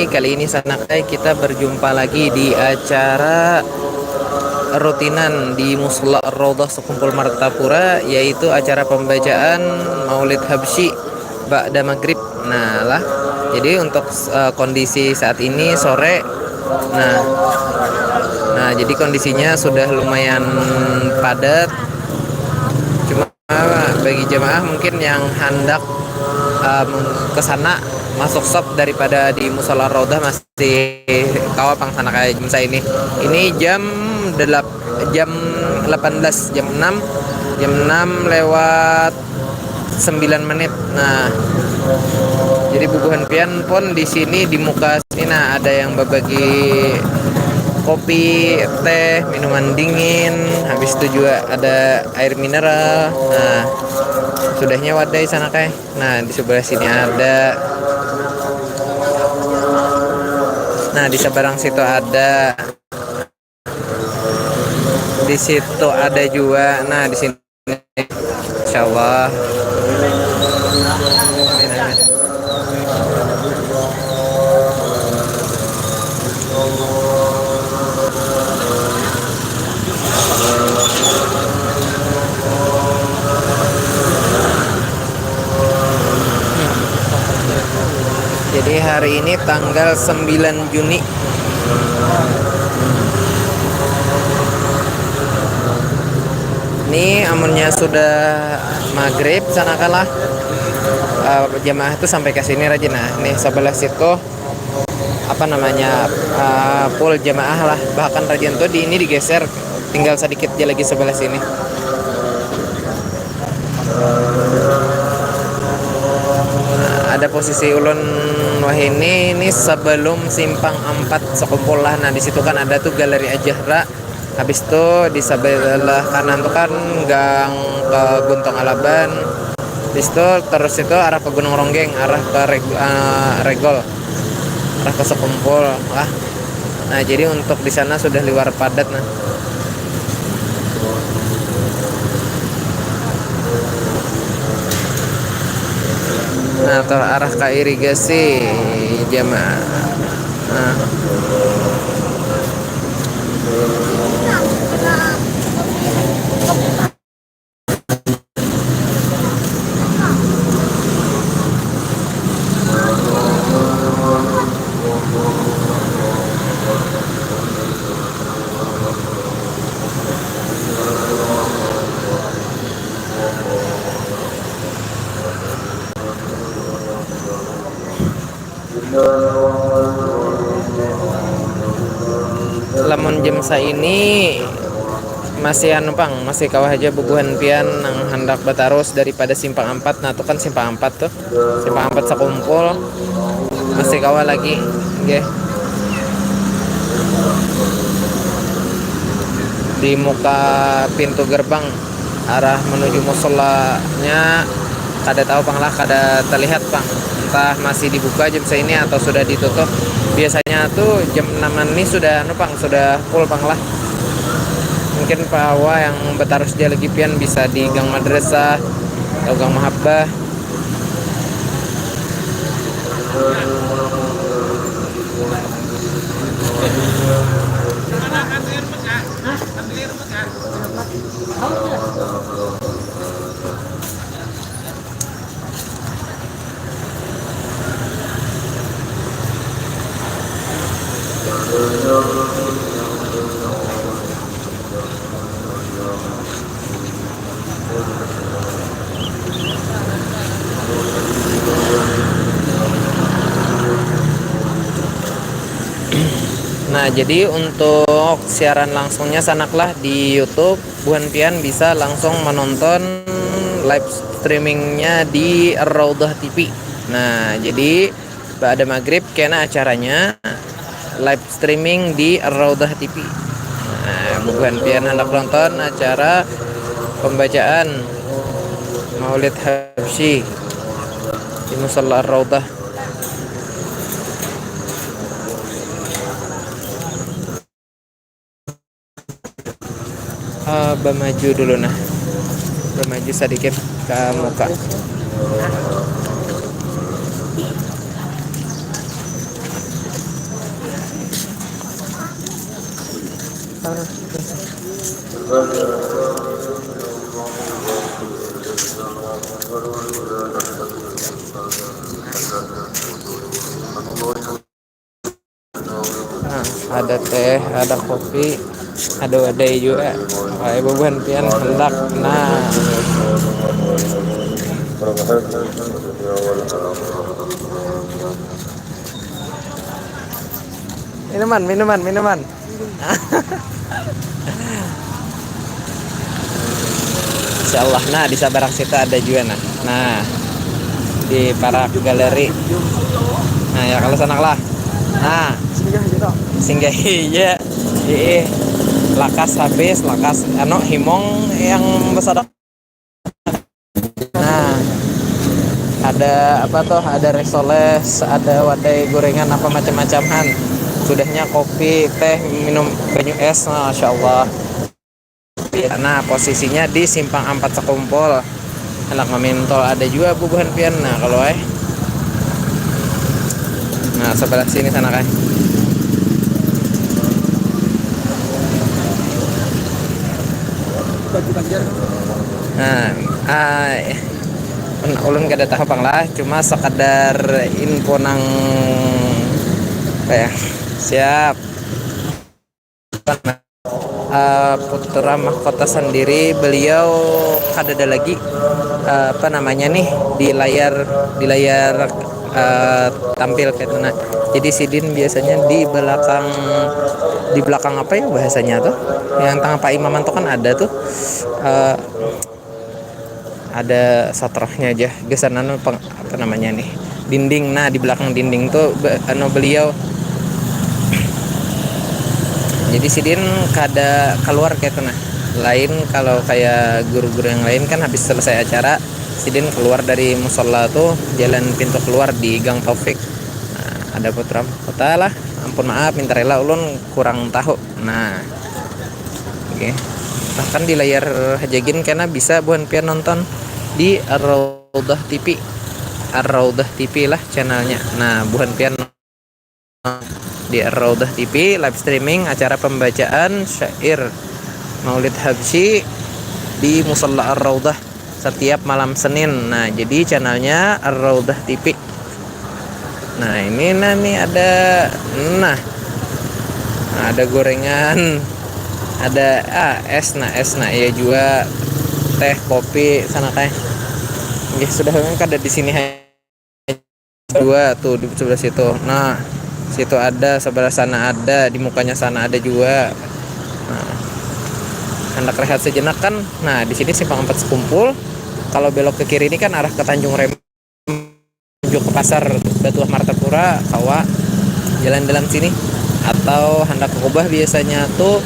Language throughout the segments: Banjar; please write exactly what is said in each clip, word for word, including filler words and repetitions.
kali ini Sanak ai kita berjumpa lagi di acara rutinan di Musala Ar-Raudhah Sekumpul Martapura, yaitu acara pembacaan Maulid Habsyi ba'da maghrib. Nah lah, jadi untuk eh, kondisi saat ini sore, nah, nah jadi kondisinya sudah lumayan padat. Cuma bagi jamaah mungkin yang hendak um, ke sana masuk sop daripada di Musala Raudhah masih kawa pang Sanak ai jam saini. Ini jam delap jam delapan belas, jam enam, jam enam lewat sembilan menit. Nah, jadi bubuhan pian pun di sini di muka sini, nah, ada yang berbagi kopi, teh, minuman dingin, habis itu juga ada air mineral. Nah, sudahnya wadai Sanak ai. Nah, di sebelah sini ada. Nah, di seberang situ ada. Di situ ada juga. Nah, di sini insyaallah. Jadi hari ini tanggal sembilan Juni. Ini amunnya sudah maghrib Sanak ai lah, eh, jamaah tuh sampai ke sini rajin. Nah, nih sebelah situ apa namanya, eh, full jamaah lah. Bahkan rajin tuh di ini digeser, tinggal sedikit aja lagi sebelah sini. Nah, ada posisi ulun wahini ini sebelum simpang empat Sekumpul lah. Nah, di situ kan ada tuh Galeri Ajahra. Habis itu di sebelah kanan tuh kan gang ke Guntung Alaban. Habis itu terus itu arah ke Gunung Ronggeng, arah ke Reg- eh, Regol, arah ke Sekumpul lah. Nah, jadi untuk di sana sudah liwar padat nah. Nah, terarah ke irigasi jamaah. Nah. Lamun jam saini masih anu pang, masih kawa haja bubuhan pian nang handak batarus daripada simpang ampat. Nah, tu kan simpang ampat tu, simpang ampat Sakumpul, masih kawa lagi, nggih. Di muka pintu gerbang arah menuju musolanya kada tahu pang lah, kada terlihat pang, entah masih dibuka jam saini atau sudah ditutup. Biasanya tu jam enaman ni sudah anu pang, sudah full pang lah. Mungkin pawa yang batarus ja lagi pian bisa di gang madrasah atau gang mahabbah. Nah, jadi untuk siaran langsungnya sanaklah di YouTube, buhan pian bisa langsung menonton live streamingnya di Raudhah T V. Nah, jadi ba'da maghrib kena acaranya live streaming di Raudhah T V. Nah, buhan pian handak nonton acara pembacaan Maulid Habsyi di Musala Raudhah. Eh, bamaju dulu nah. Bamaju sedikit ke muka. Nah, ada teh, ada kopi, ada wadai juga. Kayak bubuhan pian hendak. Nah, minuman, minuman, minuman. Insya Allah. Nah, di sabarang situ ada juga, nah. Nah, di parak galeri. Nah, ya, kalau sanak lah. Nah, singgah iya. Iya. Lakas habis, lakas anu himong yang besar. Nah, ada apa tuh? Ada risoles, ada wadai gorengan apa macam-macam han. Sudahnya kopi, teh, minum banyu es, masya Allah. Nah, posisinya di simpang ampat Sekumpul. Anak mamintol ada juga bubuhan pian. Nah, kalau eh. Nah, sebelah sini sana kan. Nah, ah, ulun kada tahu pang lah, cuma sekadar info nang apa ya? Siap. Eh, putra mahkota sendiri, beliau kadada lagi, eh, apa namanya nih, di layar, di layar, eh, tampil kayak itu. Nah, jadi sidin biasanya di belakang, di belakang apa ya bahasanya tuh, yang tengah Pak Imaman tuh kan ada tuh, eh, ada satrahnya aja, gesan anu peng-, apa namanya nih, dinding. Nah, di belakang dinding tuh be-, anu beliau. Jadi sidin kada keluar kayak itu nah. Lain kalau kayak guru-guru yang lain kan habis selesai acara, sidin keluar dari musola tuh jalan pintu keluar di Gang Taufik. Nah, ada putra kota lah. Ampun maaf, minta rela ulun kurang tahu. Nah. Oke. Bahkan di layar haja gin kena bisa buhan pian nonton di Ar-Raudah T V. Ar-Raudah T V lah channelnya. Nah, buhan pian di Ar-Raudah T V live streaming acara pembacaan syair Maulid Habsyi di Musalla Ar-Raudah setiap malam Senin. Nah, jadi channelnya Ar-Raudah T V. Nah, ini nah nih ada, nah, ada gorengan, ada ah, es nah, es nah, ya juga teh, kopi sana kayak. Oke, sudah kan ada di sini dua tuh di sebelah situ. Nah, situ ada, sebelah sana ada, di mukanya sana ada juga. Nah, hendak rehat sejenak kan. Nah, di sini simpang empat Sekumpul. Kalau belok ke kiri ini kan arah ke Tanjung Rem, menuju ke pasar Batuah Martapura, kawa jalan dalam sini. Atau hendak ke Kubah biasanya tuh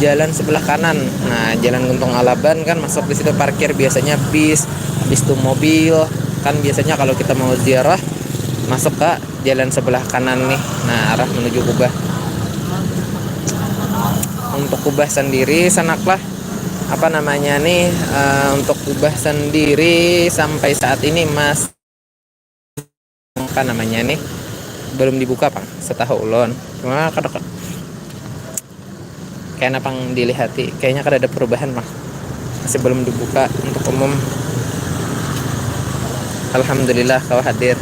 jalan sebelah kanan. Nah, jalan Guntung Alaban kan masuk di situ parkir biasanya bis, habis itu mobil. Kan biasanya kalau kita mau ziarah masuk ke jalan sebelah kanan nih. Nah, arah menuju Kubah. Untuk Kubah sendiri, sanaklah apa namanya nih, eh, untuk Kubah sendiri sampai saat ini mas apa namanya nih belum dibuka pang setahu ulun. Cuma kada kayaknya pang dilihati, kayaknya kada ada perubahan mah, masih belum dibuka untuk umum. Alhamdulillah kau hadir.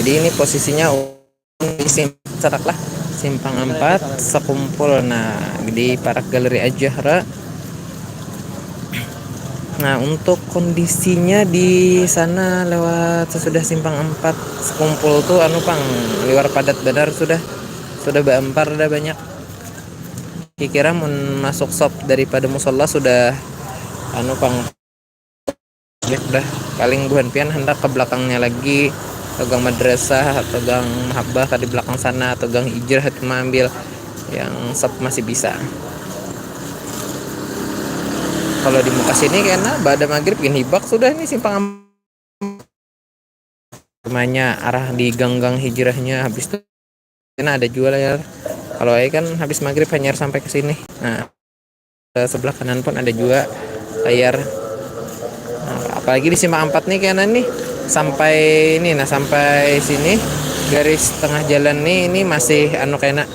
Jadi ini posisinya di sim-, sarak lah, simpang empat Sekumpul. Nah, di parak galeri aja ra. Nah, untuk kondisinya di sana lewat sesudah simpang empat Sekumpul tuh anu pang liwar padat benar sudah. Sudah baampar dah banyak. Kira-kira mun masuk sop daripada musola sudah anu pang. Dah, paling buhan pian hendak ke belakangnya lagi, atau gang madrasah, atau gang mahabbah, di belakang sana, atau gang hijrah itu mah ambil yang sop masih bisa. Kalau di muka sini kena bada maghrib gini hibak sudah nih simpang am-, rumahnya arah di gang-gang hijrahnya habis tuh. Nah, ada juga layar. Kalau aja kan habis maghrib hanyar sampai ke sini. Nah, ke sebelah kanan pun ada juga layar. Nah, Apalagi di simpang empat nih kena nih, sampai ini, nah, sampai sini, garis tengah jalan nih, ini masih anu kena,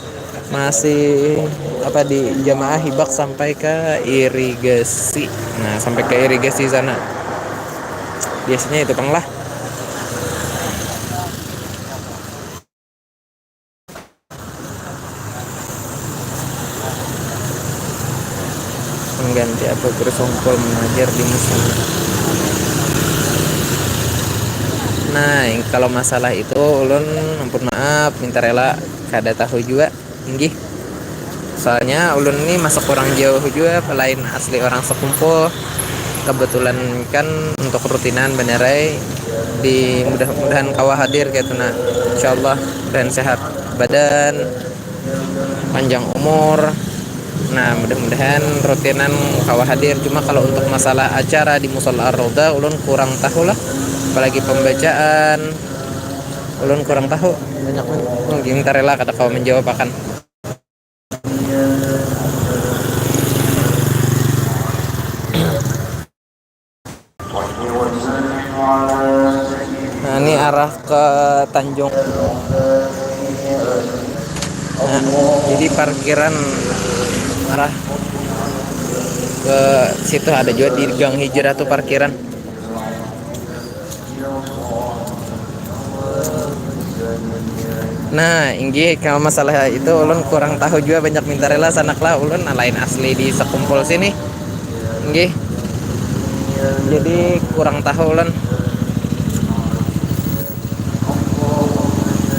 masih apa, di jamaah hibak sampai ke irigasi. Nah, sampai ke irigasi sana. Biasanya itu pang lah. Mengganti apa, bersongkol mengajar di musim. Nah, kalau masalah itu ulun, ampun maaf, minta rela, kada tahu juga. Inggih. Soalnya ulun ni masuk orang jauh juga, lain asli orang Sekumpul. Kebetulan kan untuk rutinan benerai di mudah-mudahan kawa hadir gitu, nah. Insyaallah mudahan sehat badan, panjang umur. Nah, mudah-mudahan rutinan kawa hadir. Cuma kalau untuk masalah acara di Musola Ar-Raudhah, ulun kurang tahu lah. Apalagi pembacaan, ulun kurang tahu. Banyak mungkin tarela kada kawa menjawab akan. Nah, ini arah ke Tanjung. Nah, jadi parkiran arah ke situ ada juga di Gang Hijrah tuh parkiran. Nah, inggih, kalau masalah itu ulun kurang tahu juga, banyak minta rela sanak lah, ulun lain asli di Sekumpul sini. Inggih. Jadi kurang tahu ulun.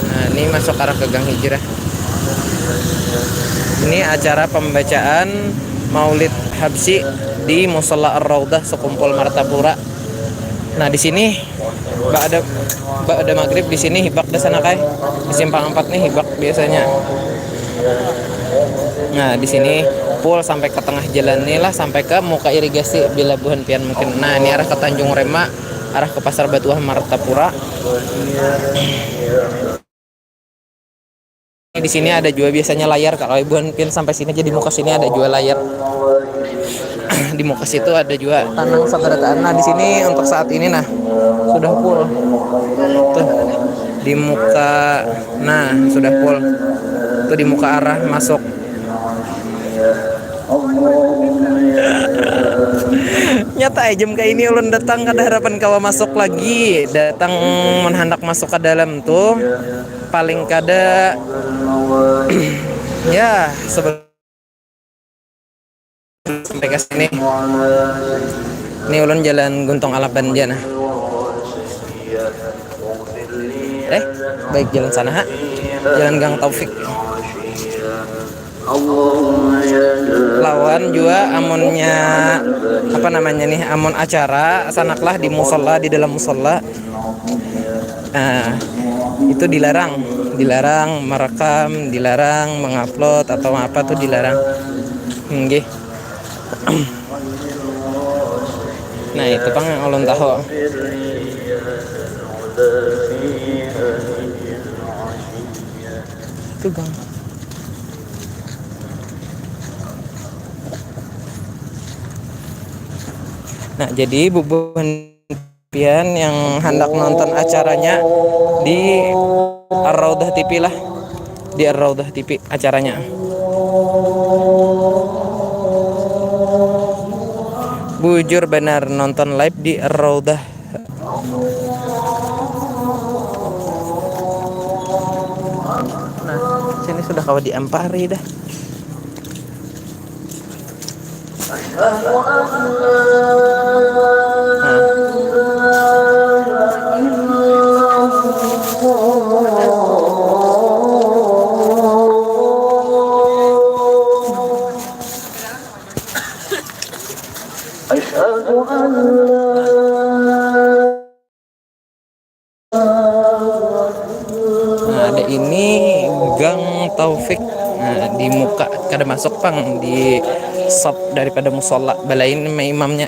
Nah, ini masuk arah ke Gang Hijrah. Ini acara pembacaan Maulid Habsyi di Musola Ar-Raudhah Sekumpul Martapura. Nah, di sini ba'da ba'da maghrib di sini hibak dah sana kai. Di simpang empat nih hibak biasanya. Nah, di sini full sampai ke tengah jalan nih lah, sampai ke muka irigasi bila buhan pian mungkin. Nah, ini arah ke Tanjung Rema, arah ke Pasar Batuah Martapura. Di sini ada juga biasanya layar, kalau ibuan pin sampai sini aja, di muka sini ada juga layar. Di muka situ ada juga tanang sabarataan. Nah, di sini untuk saat ini, nah, sudah full. Tuh, di muka, nah, sudah full. Tuh, di muka arah masuk. Nyata aja jam kayak ini ulun datang kada harapan kawa masuk lagi, datang mun handak masuk ke dalam tuh paling kada ya sebelum sampai ke sini. Ini ulun jalan Guntung Alaban aja nah. Eh, baik jalan sana ha. Jalan Gang Taufik. Lawan juga amunnya apa namanya nih, amun acara sanaklah di musola, di dalam musola. Nah, itu dilarang, dilarang merekam, dilarang mengupload atau apa tuh dilarang. Nggih. Nah, itu pang yang ulun tahu. Itu gang. Nah, jadi bubuhan pian yang handak nonton acaranya di Ar-Raudhah T V lah. Di Ar-Raudhah T V acaranya. Bujur benar nonton live di Ar-Raudhah. Nah, sini sudah kawa diampari dah. Nah, ada ini Gang Taufik. Nah, di muka kada masuk pang di sop daripada musola, balain sama imamnya.